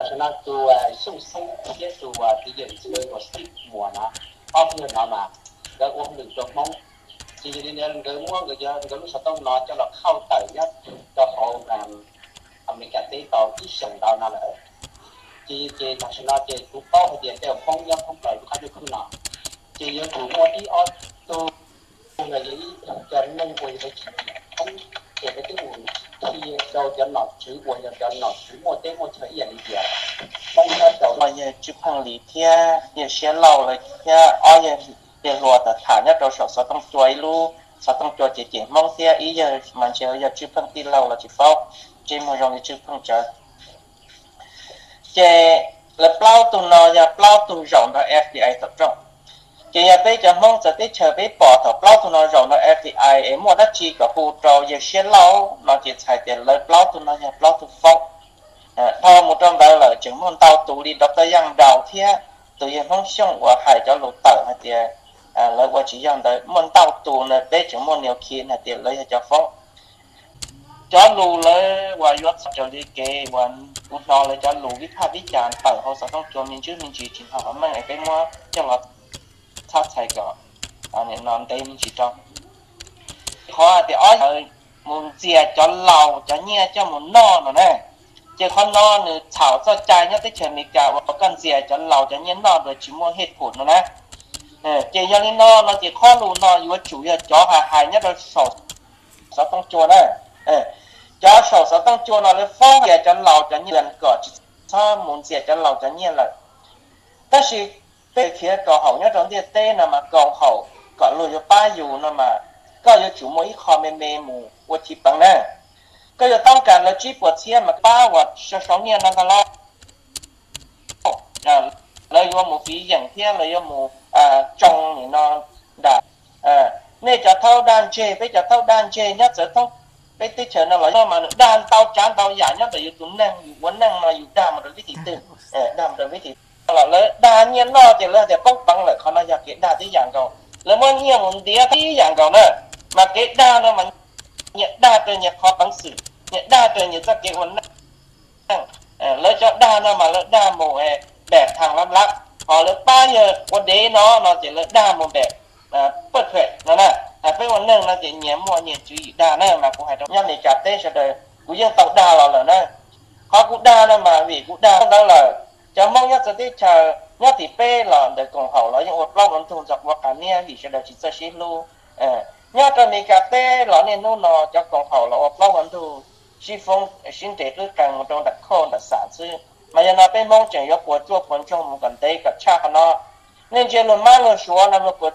Tam sim no tus Xyooj Xeeb thiab tus txiv yawm ntxwv uas Steve Muas no, ob tug no mas nkawd ua hauj lwm rau Hmoob. Ces yog li ntawd nkawd muab nkawd lub xov tooj no coj los khauj tawm nyob rau hauv Amelikas teb tau ib xyoos ntau no lawm. Ces, ces tam sim no ces kuv paub hais tias tej Hmoob nyob thoob plaws lub qab ntuj khwb no, ces yuav tsum muaj ib ob tug los yog ib co neeg uas yog tsis Hmoob, ces peb twb mus qhia rau cov nom tswv uas yog cov nom tswv muaj teb muaj chaw ib yam li tias Hmoob nyob rau no yawg Tswj Pheej Lis thiab yawg Siab Lauj lawv thiab ob yawg hluas tham tham nyob rau saum xov tooj cua, ib lub xov tooj cua ces cem Hmoob thiab ib yawg mas ntshe yog Tswj Pheej tij laug los tsis paub, ntsej muag zoo li Tswj Pheej tsawv. Ces lawv plaub tug no yog plaub tug zaum ntawm F B I tom rooj. Ces yog peb cov Hmoob txawv teb chaws peb pom thaum plaub tug no zaum ntawm F B I es muaj dab tsi kom hu rau yawg Siab Lauj no ces txhais tias lawv plaub tug no yog plaub tug foob. Dhau mus rau ntawd lawm tseem muaj ntau tus li Doctor Yaj Nraus thiab tus yawg Hmoob Xyooj uas hais cov lus tawm hais tias lawv ua tsis yog ntawd, muaj ntau tus na peb tseem muaj nias khiv hais tias lawv yog cov foob. Cov lus lawv uas yuav txog raws li kev uas kuv hnov lawv cov lus vib phaj vib cas tawm hauv xov tooj cua me ntsis me ntsis tsis hnov qhov meej es peb muab coj los txhab txhais kom no ntev me ntsis rau. Qhov tias ob yawg mus ntxias cov laus cov nyiaj coj mus noj no na, ces qhov no nws txhaum txoj cai nyob teb chaws Amelikas uas koj ntxias cov laus cov nyiaj noj dua tsis muaj hej phum no na. Ces yog li no no ces qhov lus no yuav tsum yog cov hais hais nyob rau saum xov tooj cua na. Cov saum xov tooj cua no lawv foob ntxias cov laus cov nyiaj kom tsis txhob mus ntxias cov laus cov nyiaj lawm. Tab sis peb khiav koom haum nyob rau ntiaj teb no mas koom haum kom luag yuav pab yus no mas koj yuav tsum muaj ib qho me me mus ua chiv peev na. Koj yuav toob kas lawv tsib puas txhiab mas pab uas sau sau nyiaj no ntag lauj. Lawv yuav mus fiv yeem thiab lawv yuav mus tsoo nim no nram nej cov thaub daj ntseg, peb cov thaub daj ntseg nyob txawv thoob peb teb chaws no los mas nws dag ntau tsav ntau yam nyob ntawm yus tus neeg, yus ua neej no yus dag mus rau vib thim twg, dag mus rau vib thim los lawv dag nyiaj noj ces lawv tias poob peev lawm. Qhov no yog kev dag tib yam nkaus, lawv muab nyiaj mus ntiav tib yam nkaus na. Mas kev dag no mas nyias dag rau nyias qhov peev xwm, nyias dag rau nyias txoj kev ua neej. Lawv cov dag no mas lawv dag mus npem thaj lab lab, ho lawv pab yawg ua dev no no ces lawv dag mus npem paj thuam no na. Peb ua neeg no ces nyias muaj nyias tswv yim dag na, mas kuv hais rau nyob Amelikas teb sawv daws kuv yeej tau dag los lawm na. Qhov kuv dag no mas vim kuv dag ntawd lawm, cov Hmoob nyob txawv teb chaws nyob tim peb los ntawm koom haum los yeej ua plaub ua ntug ntxo ua qas niab vim sawv daws tsis txawj sib hlub. Nyob rau Amelikas teb los niaj hnub no cov koom haum los ua plaub ua ntug, sib foob sib nres qwb qees mus rau nram khauj nram xam xwb. Mas yog no peb Hmoob tseem yuav puas tsuaj puas ntsoog mus kom ntev kom tshaj qhov no. Nej ntsia luag mab luag suav no luag puas